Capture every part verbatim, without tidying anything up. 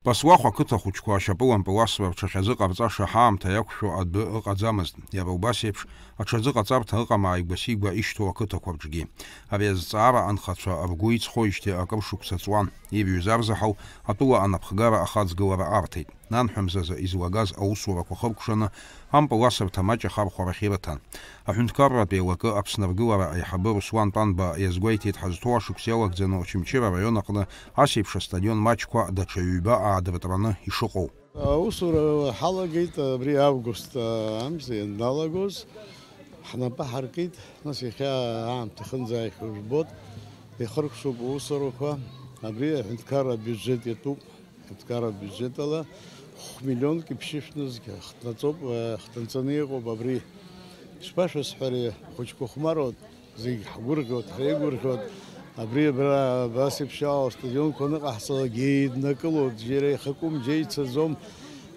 Баслахә ақыҭа хәыҷқәа ашьапылампыл асра рҽахьазыҟарҵаша ҳаамҭа иақәшәо адәы ыҟаӡамызт. Иара убас еиԥш, аҽазыҟаҵарҭа ыҟам ааигәа-сигәа ишьҭоу ақыҭақәа рҿгьы. Ари азҵаара анхацәа ргәы иҵхоижьҭеи акыр шықәса ҵуан. Ибҩыз арзаҳал атәыла анапхгара ахаҵгылара арҭеит. Нанҳәа мзазы излагаз аусурақәа хыркәшаны, ампыл асырҭа маҷ ахархәарахь ирыҭан. Аҳәынҭқарратә еилакы Аԥсны аргылара аиҳабы Руслан Тәанба иазгәеиҭеит, ҳазҭоу ашықәс иалагӡаны Очамчыра араион аҟны ас еиԥш астадион маҷқәа даҽа ҩба аадыртраны ишыҟоу. Аусура ҳалагеит абри август амза ианналагоз, ҳнапы ҳаркит, нас иахьа аамҭа хынӡааихьоу жәбоит, ихыркәшоуп аусурақәа, абри аҳәынҭқарра абиуџьет иатәуп. Аҳәынҭқарратә биуџьет ала хә-миллионки ԥшьышә нызқь хҭнаҵоуп, э, хҭынҵаны иҟоуп абри. Ишԥашәасҳәари, ахәыҷқәа хәмаруан, зегь ҳгәырӷьоит, ҳреигәырӷьоит. Абри абра абас еиԥш ала астадионқәа аныҟаҳҵалак еиднакылоит, џьара ихакәым, џьа ицаӡом.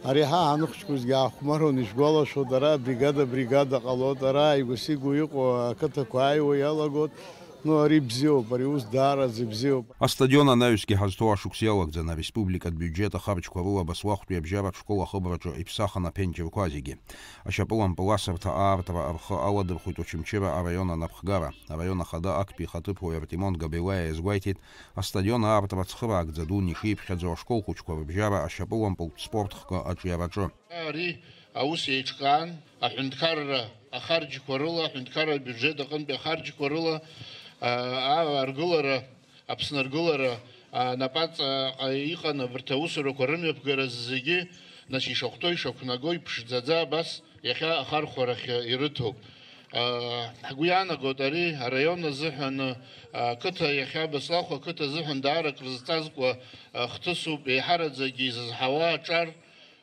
Ари ҳа ҳаныхәыҷқәазгьы аахәмаруан, ишәгәалашәоит, ара бригада, бригада ҟалоит, ара ааигәа-сигәа иҟоу ақыҭақәа ааиуа иалагоит. Ну, ари бзиоуп, ари ус даараӡа ибзиоуп. Астадион анаҩсгьы ҳазҭоу ашықәс иалагӡан ареспубликатә биуџьет ахарџьқәа рыла Баслахәтәи абжьаратә школ ахыбраҿы иԥсахын аԥенџьырқәа зегьы. Ашьапылампыл асырҭа аартра рхы аладырхәит Очамчыра араион анапхгара. Араион ахада актәи ихаҭыԥуаҩ Артемон Габелаиа иазгәеиҭеит, астадион аартра цхыраагӡа дуун ишиԥхьаӡо ашкол хәыҷқәа рыбжьара ашьапылампылтә спорт хкы аҿиараҿы. Ари аус еиҿкаан, аҳәынҭқарра ахарџьқәа рыла, аҳәынҭқарра абиуџьет аҟынтәи ахарџьқәа рыла, аа, аргылара, Аԥсны аргылара, аа, напаҵаҟа иҟан абарҭ аусурақәа рымҩаԥгара зегьы, нас ишахәҭоу, ишақәнаго, иԥшӡаӡа абас иахьа ахархәарахь ирыҭоуп. Аа, ҳгәы иаанагоит ари араион азыҳәан, аа, ақыҭа иахьа Баслахә ақыҭа азыҳәан даара акрызҵазкуа, аа, хҭысуп, еиҳараӡакгьы изызҳауа аҿар,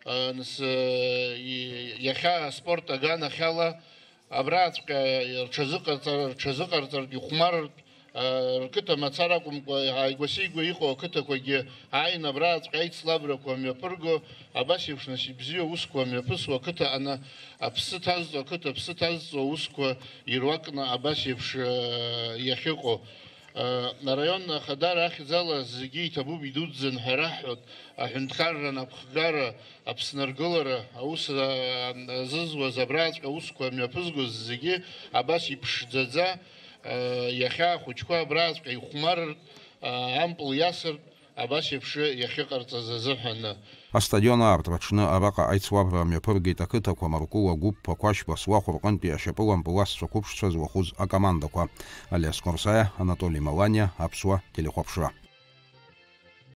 Нас, и-, иахьа аспорт аганахьала абраҵәҟьа рҽазыҟарҵар-, рҽазыҟарҵартә ихәмарыртә, рқыҭа мацара акәымкәа, ааигәа-сигәа иҟоу ақыҭақәагьы ааины абраҵәҟьа аицлабрақәа мҩаԥырго, абас еиԥш нас ибзиоу аусқәа мҩаԥысуа ақыҭа аны аԥсы ҭазҵо, ақыҭа аԥсы ҭазҵо аусқәа ируакны абас еиԥш, э, иахьыҟоу. Араион ахадара ахьӡала зегьы иҭабуп, идуӡӡан ҳәа раҳҳәоит, аҳәынҭқарра напхгара, Аԥсны аргылара, аус, а, азызуаз абраҵәҟьа аусқәа мҩаԥызгоз зегьы абас иԥшӡаӡа, а, иахьа ахәыҷқәа абраҵәҟьа ихәмарыртә, а, ампыл иасыртә, абас еиԥш иахьыҟарҵаз азыҳәаны. Астадион аартра аҽны араҟа аицлабра мҩаԥыргеит ақыҭақәа Маркула, Гәыԥ, Ԥақәашь, Баслахә рҟынтәи ашьапылампыл асцәа қәыԥшцәа злахәыз акомандақәа. Алиас Қәарсаиа, Анатоли Маланиа, Аԥсуа телехәаԥшра.